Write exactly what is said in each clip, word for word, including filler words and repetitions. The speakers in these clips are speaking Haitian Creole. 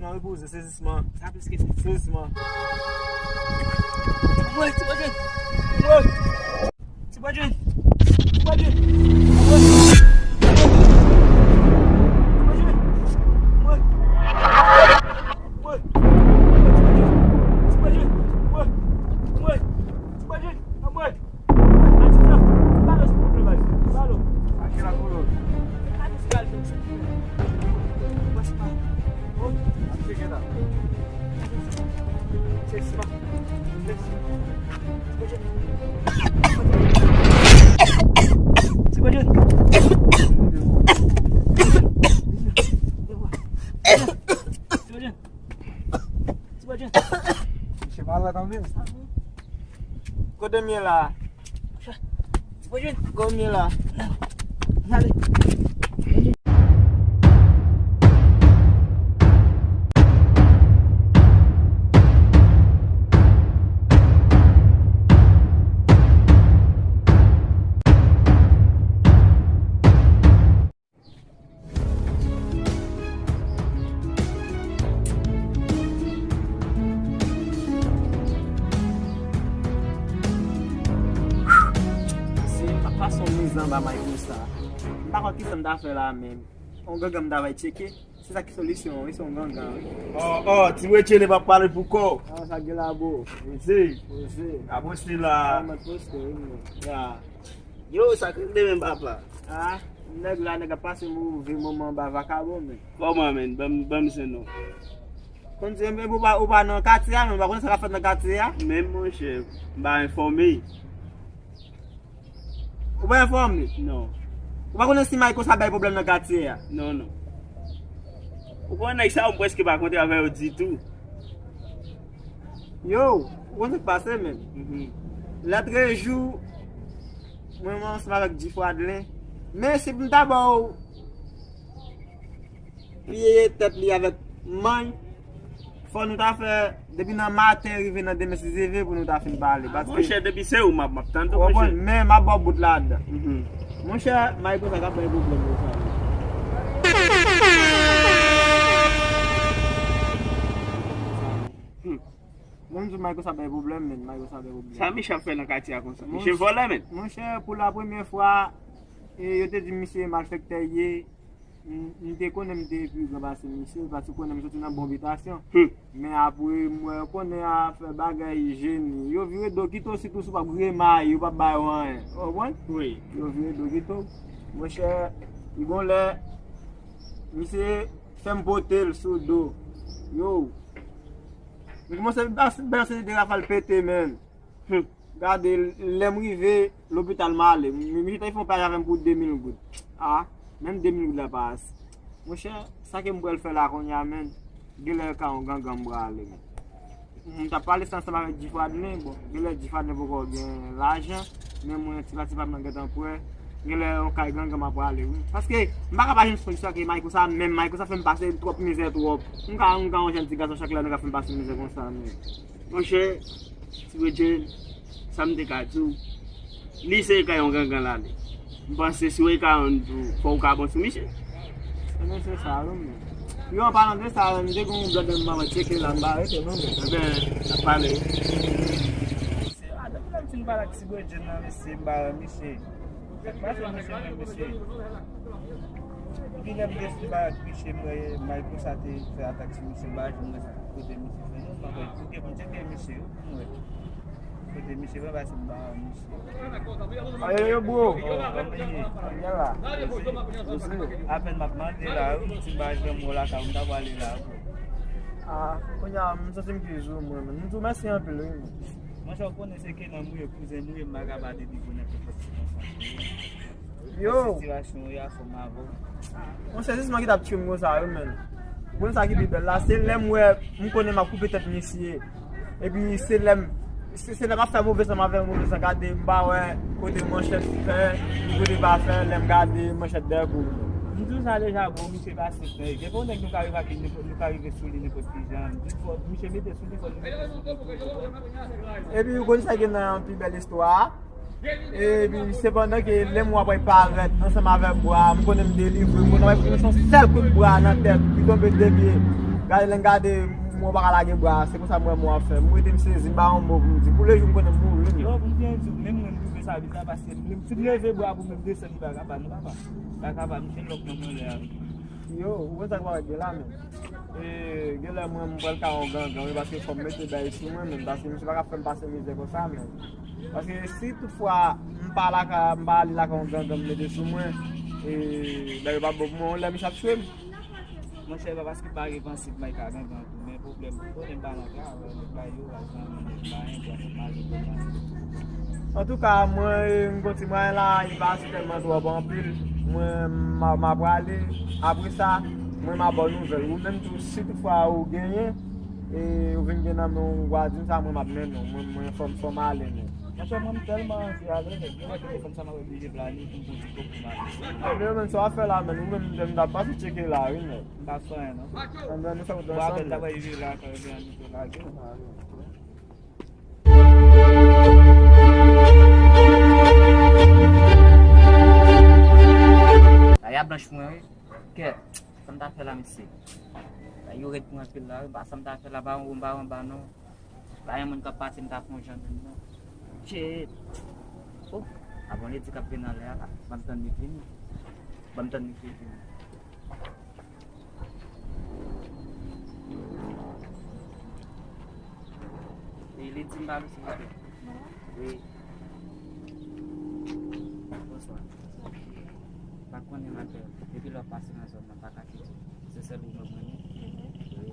Nan repoze, sezisman. Sa plis ke sezisman. Anmwey, ti bòdjwen. Anmwey. Ti bòdjwen. Ti bòdjwen. Anmwey. Ti bòdjwen. Anmwey. Anmwey. Ti bòdjwen. Ti bòdjwen. Anmwey. Anmwey. Ti bòdjwen. Anmwey. Atis la, balo sou pwoblèm la. Balo. Akel a kolo. Atis la, balo sou pwoblèm. Wè, se pa. Oh, ap cheke la. Cheke sa. Cheke sa. Ti bòdjwen. Ti bòdjwen. Ti bòdjwen. Ti bòdjwen. Misye malad anpil. Kote m ye la? Ti bòdjwen. Kote m ye la? Ale. Se pa, pa son mizan ba may konsa. M pa konn kisa m ta fè la menm. On gangan m ta bay tcheke. Se sa ki solisyon, wi, se on gangan, wi. Oh, oh, ti wetchele pa pale pou kò. Ah, sa gen la, bro. Wi, se. Wi, se. Apre se la. Ah, mwen poste, wi, mwen. Ya. Yo, sa k rive menm, papa? Ah, nèg la, nèg ap pase move moman anba vakabon, men. Kòman, men? Ban m, ban m zen non. Konn di, men ou pa, ou pa nan katye a, men ou pa konnen sa k ap fèt nan katye a? Men, monchè, m pa enfòme. Ou pa enfòme? Non. Ou pa konnen si may konsa bay pwoblèm nan katye a? Non, non. Ou konnen nèg sa yo, m prèske pa kontre avè yo ditou. Yo, ou konn sa k pase menm? Mhm. Lòtrejou, mwen, mwen ansanm avèk G Fradlin. Men si m ta ba w pye tèt li avèk manny, fò nou ta fè depi nan maten rive nan demen si Dye vle pou nou ta fin pale. Paske monchè, depi se ou m ap, m ap tann ou, ou konprann, monchè. Men m ap ba w bout ladan. Mhm. Monchè, may konsa k ap bay pwoblèm konsa. Hmm. Mwen, m di w, may konsa bay pwoblèm, men, may konsa bay pwoblèm. Sa misye ap fè nan katye a konsa? Misye vòlè, men. Monchè, pou la premyè fwa, e, yo te di misye malfektè ye. M, m te konnen m te pi gran pase misye, paske konnen m soti nan bon bitasyon. Hmm. Men apre, m wè, konnen afè bagay jeni. Yo vire do kite w, sitou si w p ap remaye, yo p ap ba yo anyen. Ou konprann? Wi. Yo vire do kite w. Monchè, li gon lè, misye fè m pote l sou do. Yo. M kòmanse ba, ba yon seri de rafal pete, men. Hmm. Gade, lè m rive lopital m ale. M, m, misye te fè yon paj avè m pou de mil goud. Ah, menm de mil goud la pa ase. Monchè, sa ke m pral fè la kounye a, men, genlè ka yon gangan m prale, men. M t ap pale sa ansanm avèk G Fradlin, bon, genlè G Fradlin poko gen lajan, men mwen, tipa tipa m nan gentan prè, genlè yon kay gangan m ap prale, wi. Paske, m pa ka pa jwenn solisyon ak may konsa, menm may konsa fè m pase twòp mizè twòp. M ka, m ka yon jèn ti gason chak lè nèg ap fè m pase mizè konsa, men. Monchè, ti bredjenn, sa m te ka di w, li se ka yon gangan l ale. M panse si w e ka yon jou, fò w ka bon sou misye. Ebyen, se sa, wi, men. Yo, an palan de sa, m te gen yon blòd nan men m, tcheke la, m pa rete, non, men. Ebyen, n ap pale. Se, a, depi lè m fin pale ak ti bredjenn nan, mesye, m pa wè misye. Sa k pase, mesye, men, mesye? Depi lè m te fin pale ak misye, m wè may konsa te fè atak sou misye, m pa janm wè sa kote misye fè, non, m ap wè, fouke pou m tcheke misye, wi, pou m wè. Kote misye pran pase m pa wè misye. Ayo, yo, bro. Oh, kòman ye? Kòman ye la? Apèn m ap mande la, wi, si m pa janm wè w lakay ou, m ta pwale la, bro. Ah, kounye a, m santi m ki jou mwen, men. M di w mèsi anpil, wi, men. Monchè, w konnen se ke nan mouye kouzen mouye, m pa ka pa delivre nenpòt ti konsa. Yo! Sitiyasyon w ye a, fò m avè w. Monchè, jisman ki t ap tchwe m konsa, wi, men. Ou konn sa ki pi bèl la, se lè m wè, m konnen m ap koupe tèt misye. Epi se lè m, se, se lè m ap fè move san, m ap fè move san gade, m pa wè kote manchèt fè, ni kote pa fè, lè m gade manchèt dèyè kou. M di w sa deja, bro, misye pa senp, men. Gen pou nèg nou ka rive ak li, nou ka rive sou li nenpòt ki jan. M di fò, misye mete sou li, fò nou mete sou li. Epi ou konn sa gen nan pi bèl istwa a? Epi sepandan ke lè m wè w ap parèt ansanm avèk bra, m konnen m delivre, m konnen w ap fè yon sèl kout bra nan tèt, li tonbe de pye. Gade, lè m gade, mwen pa ka lage bra, se konsa mwen mwen ap fè. Mwen rete m sezi, m pa yon mo pou m di. Pou lejou m konnen m mouri, men. Yo, pou m byen di w, menm mwen m twouve sa bizarre, paske m fin leve bra pou mwen desann, li pa kapab, li pa kapab. Pa kapab, m fin lòk nan mwen lè a. Yo, ou konn sa k pa gen la, men. E, genlè mwen, m pral ka yon gangan, wi, paske fò m mete bèy sou mwen, men, paske misye pa ka fè m pase mizè konsa, men. Paske si toutfwa m pa lakay, m pa ale lakay yon gangan m mete sou mwen, e, bèy yo pa bon pou mwen, yon lè misye ap tchwe m. Monchè, pa paske m pa gen panse pou m al ka gangan tou, men pwoblèm, kote m pa nan travay, nèg bay yo, al zanmi, nèg bay, bwè, nèg mare, nèg mare. Antouka, mwen, m konn ti mwayen la, li pa si tèlman twòp anpil. Mwen, m a, m a prale. Apre sa, mwen, m a ba w nouvèl. Ou menm tou, si toutfwa ou genyen, e ou vin gen nan men w, w a di m sa, mwen, m ap mennen w. Mwen, mwen, fò m, fò m ale, men. Monchè, mwen, m tèlman anvi ale, men, mwen, telefòn sa, m ap oblije plane pou m pran ti kòb pou m ale. Ebyen, men, sa w ap fè la, men, ou menm, m t ap pase tcheke la, wi, men. M pa fè anyen, non. Anben, nou fè wout la ansanm. Bon, apèl ta pral rive la, kan yo gen anvi pou lage. Lari a blanch pou mwen, wi. Kèt, sa m ta fè la, mesye? Lari yo rèd pou mwen anpil la, wi. M pa sa m ta fè la, pa anwo, m pa anba, non. Pa gen moun k ap pase, m ta fè yon jan menm, non. Shit. Oh, abòne di k ap vin anlè a la. Ban m tann li vini. Ban m tann li vini. E li di m pa vle silvouplè. Wi. Bonswa. Pa konnen maten, depi lè w ap pase nan zòn nan, pa ka kite. Se sèl ou mwen konnen. Wi.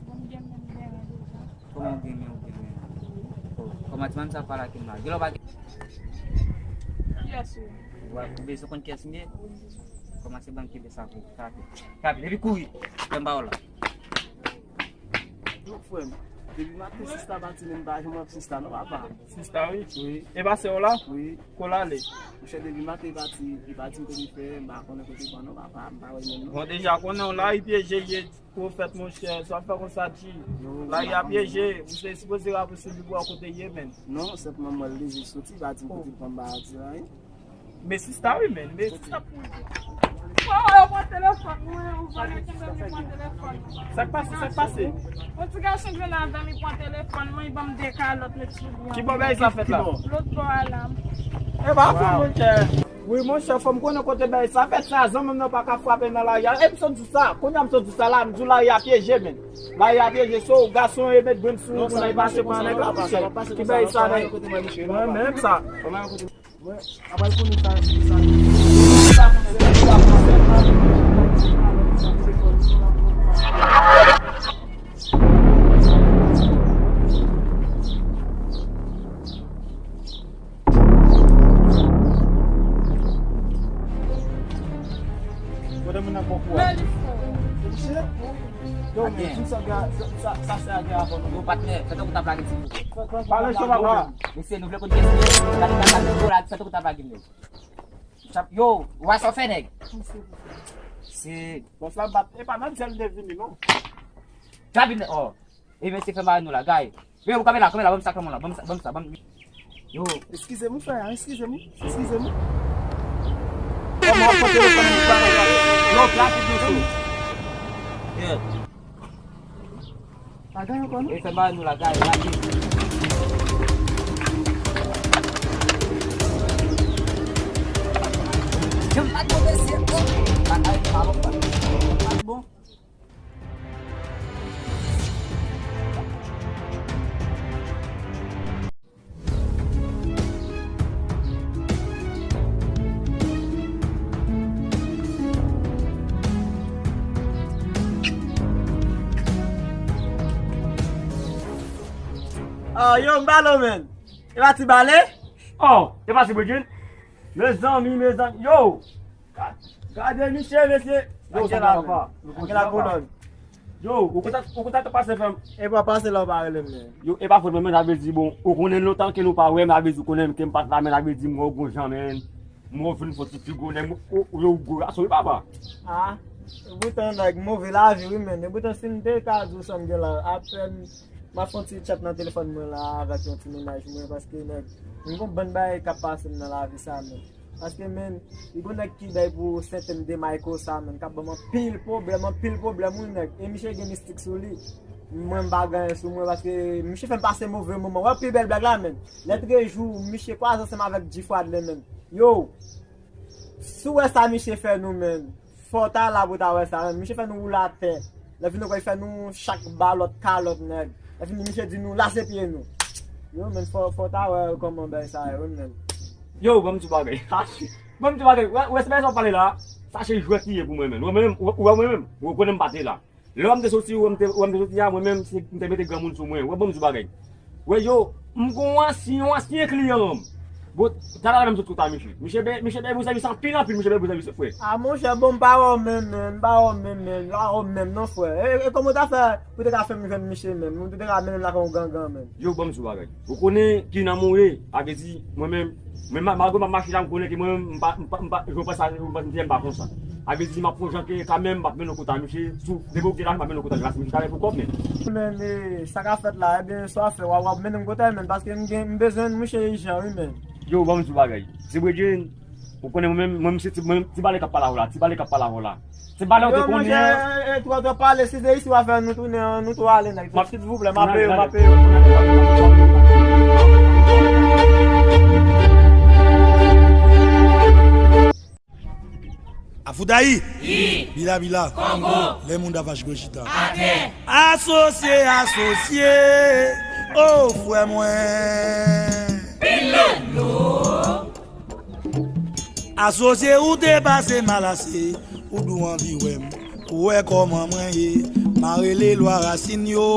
Bon, m gen men m genyen deja. Kòman w gen men w genyen? Wi. Oh, kòman ti manmi sa pale ak m la? Gen lè w pa gen. Kiyès ou ye? Ou bezwen konn kiyès m ye? Wi, m bezwen. Kòman se ban m kenbe sa pou ou? Kape. Kape, epi kouri. Fè m ba w la. Yo, frè m, depi maten sista pati, men m pa janm wè sista non, papa. Sista, wi. Wi. E pa sè w la? Wi. Kote l ale? Monchè, depi maten li pati, li pati, m kote fè, m pa konnen kote l pran non, papa, m pa wè l menm non. Bon, deja, konnen w lari pyeje, li ye pwofèt, monchè, sa w ap fè konsa, G. Lari a pyeje, ou se sipoze rapousib li pou wè kote l ye, menn. Non, senpman mwen leve soti, li pa di m kote l pran m pa di anyen. Men sista wi, men, men sista pou. Oh, yo pran telefòn mwen, ou vòlè kenbe m, li pran telefòn mwen. Sa k pase, sa k pase? Yon ti gason k vin avè m, li pran telefòn mwen, li ban m de kalòt, met sou li. Ki bò bagay sa fèt la? Lòt bò a la. E pa fò, monchè. Wi, monchè, fò m konnen kote bagay sa fèt, sa, zanmi m nan pa ka frape nan lari a. E m sot di sa, kounye a m sot di sa la, m di w lari a pyeje, men. Lari a pyeje, so, gason e met brenn sou moun nan, e pase pa nèg la, monchè. Ki bagay sa, nèg? Mwen menm sa. Mwen, apral konnen sa, sa. Kote moun nan pran kou a? Men li fou. Misye? Yo, men, tout sa gen, sa, sa, sa se a gen avè nou. Yo, patnè, fè tankou w t ap lage ti bouke. Pale cho, papa. Mesye, nou vle konn kiyès nou ye. Gade, gade, gade, gade, fè tankou w t ap lage nèg. Yo, w a sa w fè, nèg? Se bòs la bat, e pa nan dyèl de vini, non. Gade, oh. E mesye fè mare nou la, gay. Yo, kamera, kamera, ban m sa, kamera, ban m sa, ban m sa, ban m. Yo. Eskize m, frè, eskize m, eskize m. Kòman w ap pran telefòn m? Yo, plase dosye. Yeah. Bagay ankò, non? E fè mare nou la, gay, lage. Yo, pa t bon, mesye, oh. Bagay pa bon, pa t bon. Ah, yo, m balo, men. E pa ti bale? Oh, e pa ti brigin? Mezanmi, mezanmi, yo! Gade misye, mesye. Yo, sa gen la, papa. Gen la kolòn. Yo, ou kontan, ou kontan t ap pase, frè m? E pa pase la, ou pa rele m, men. Yo, e pa fòt mwen, men, sa vle di, bon, ou konnen lontan ke nou pa wè, men sa vle di, ou konnen ke m pa t la, men sa vle di, m wè w gon jan, men. M wè w vin fò ti figo, nèg, ou, ou, yo, gwo gason, wi, papa. Ah, e poutan, nèg, move lavi, wi, men. E poutan, si m te ka di w sa m gen la, apèn, m ap fè yon ti chat nan telefòn mwen la, avèk yon ti mennaj mwen, paske, nèg, m gon bann bagay k ap pase m nan lavi sa, men. Paske, menn, li gon nèg ki bay pou Sentèn de Mayko sa, menn, k ap ban m anpil pwoblèm, anpil pwoblèm, wi, nèg. E misye gen mistik sou li. Mwen, m pa gen anyen sou mwen, paske misye fè m pase move moman. Wè, pi bèl blag la, menn. Lè trejou, misye kwaze ansanm avèk G-Fwad, menn. Yo, si w wè sa misye fè nou, menn, fò w ta la pou w ta wè sa, menn. Misye fè nou woule atè. Lè fini, li fè nou chak balòt, kalòt, nèg. Lè fini, misye di nou lase pye nou. Yo, menn, fò, fò w ta wè kòman bagay sa ye, wi, menn. Yo, ban m di w bagay. Ban m di w bagay. Wè, wè, se bagay sa w pale la. Sa se jwèt li ye pou mwen, menn. Ou wè mwen menm, ou, ou wè mwen menm. Ou konnen m pa te la. Lè w wè m te soti, ou wè m te, ou wè m te soti a, mwen menm, se, m te mete granmoun sou mwen. Ou wè, ban m di w bagay. Wè, yo, m gon yon ansyen, yon ansyen kliyan an m. Bon, talè a menm sot kote a misye. Misye bay, misye bay bon sèvis anpil, anpil, misye bay bon sèvis, frè. A, monchè, bon, m pa wè w menm, menn, m pa wè w menm, menn, m pa wè w menm, non, frè. E, e kòman w ta fè pou w te ka fè m jwenn misye menm? Ou te ka mennen m lakay yon gangan menm. Yo, ban m di w bagay. Ou konnen ki nanm ou ye, a vle di, mwen menm, mwen, ma-, malgre m ap mache la, m konnen ke mwen menm, m pa, m pa, m pa, jan w panse a, jan w panse m te ye, m pa konsa. A vle di, m ap fè yon jan ke, kanmenm, m ap mennen w kote a misye, sou, depi w gen lajan, m ap mennen w kote a misye, talè pou kòb, menn. Men, e, sa k ap fèt la, ebyen, sa w ap fè, w ap, w ap mennen m kote a, menn, paske m gen, m bezwen misye ijan, wi, menn. Yo, ban m di w bagay. Se vre, Jane, ou konnen mwen menm, mwen menm se ti, mwen menm, ti bale k ap pale avè w la, ti bale k ap pale avè w la. Se bale w te konnen. Yo, monchè, e, e, twò, twò pale, si se isi w ap fè nou tounen, nou tou ale, nèg. Silvouplè, m ap peye w, m ap peye w. Afoudayi! Yi! Bila, bila! Kongo! Lè moun da vache gwo chita. Atè! Asosye, asosye! O, frè mwen! Pilolo! Asosye, ou te pase mal ase, ou dou anvi wè m, ou wè kòman mwen ye, m a rele lwa rasin yo,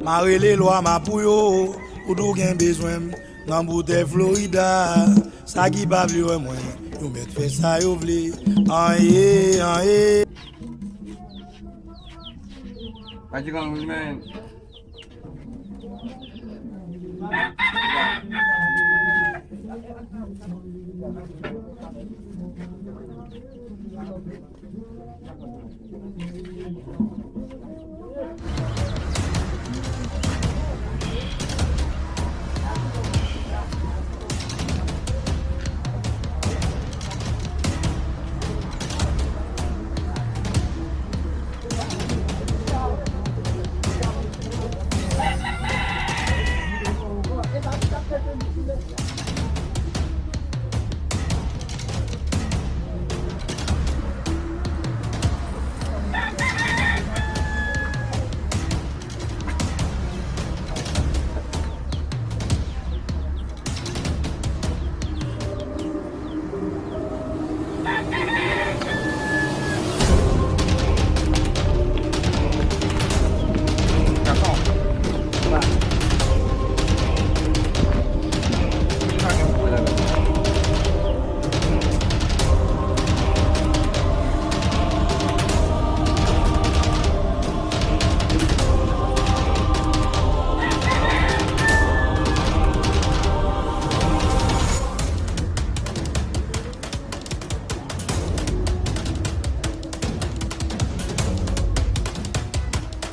m a rele lwa mapou yo, ou dou gen bezwen m, nan boutèy Florida, sa ki pa vle wè mwen, yo mèt fè sa yo vle, anyen, anyen. Pa di granmoun, men.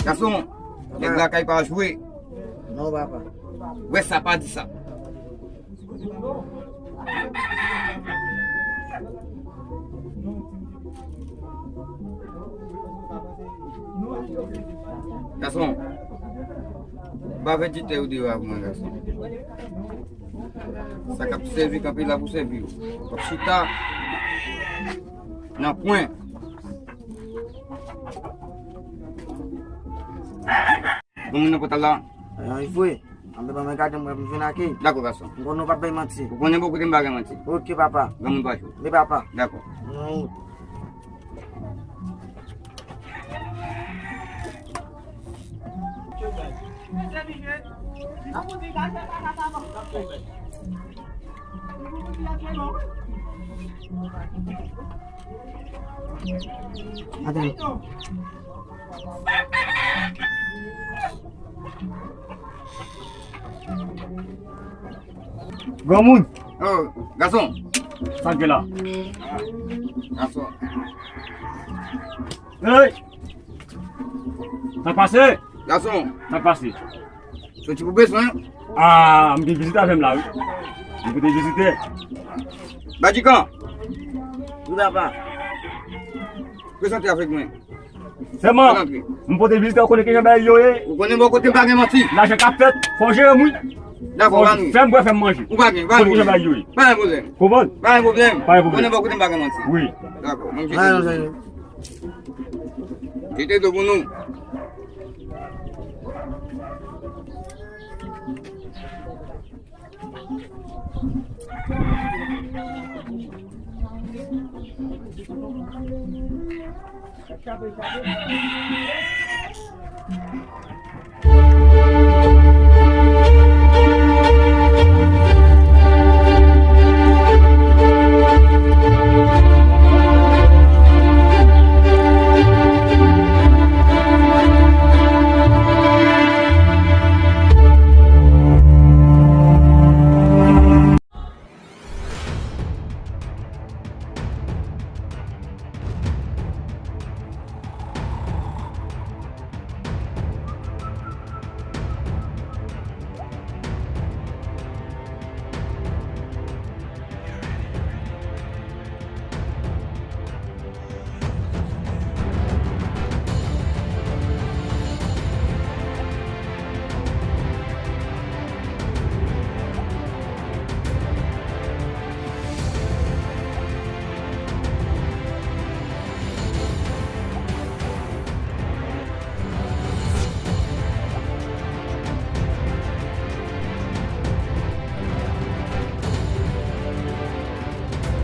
Gason, nèg lakay pa jwe. Non, papa. Wè sa, pa di sa. Gason, ba vèditè yo deyò avè mwen, gason. Sa k ap sèvi kanpe la pou sèvi yo. W ap chita nan kwen. Bon, moun nan pòt la. Ay, vre. Anben, ban mwen gade, mwen, m vin ak li. Dakò, gason. M konnen w p ap bay manti. Ou konnen bon kote m pa gen manti. Oke, papa. Granmoun pa cho. Wi, papa. Dakò. Nan wout. Atann. Granmoun. Oh, gason. Sa k gen la? Gason. Hey! Sa k pase? Gason. Sa k pase? Soti pou bezwen. Ah, m gen vizitè avè m la, wi. M pote vizitè. Badjikan. Wi, papa. Prezante avèk mwen. Sèlman, m pote vizitè, ou konnen kijan bagay yo ye. Ou konnen bò kote m pa gen manti. Lajan k ap fèt, fò w jere m, wi. Dakò, ba nou. Fè m bwè, fè m manje. Ou pa gen, pa gen pwoblèm. Ou konnen kijan bagay yo ye. Pa gen pwoblèm. Konprann? Pa gen pwoblèm. Pa gen pwoblèm. Ou konnen bò kote m pa gen manti. Wi. Dakò, mwen jete do pou nou. Jete do pou nou.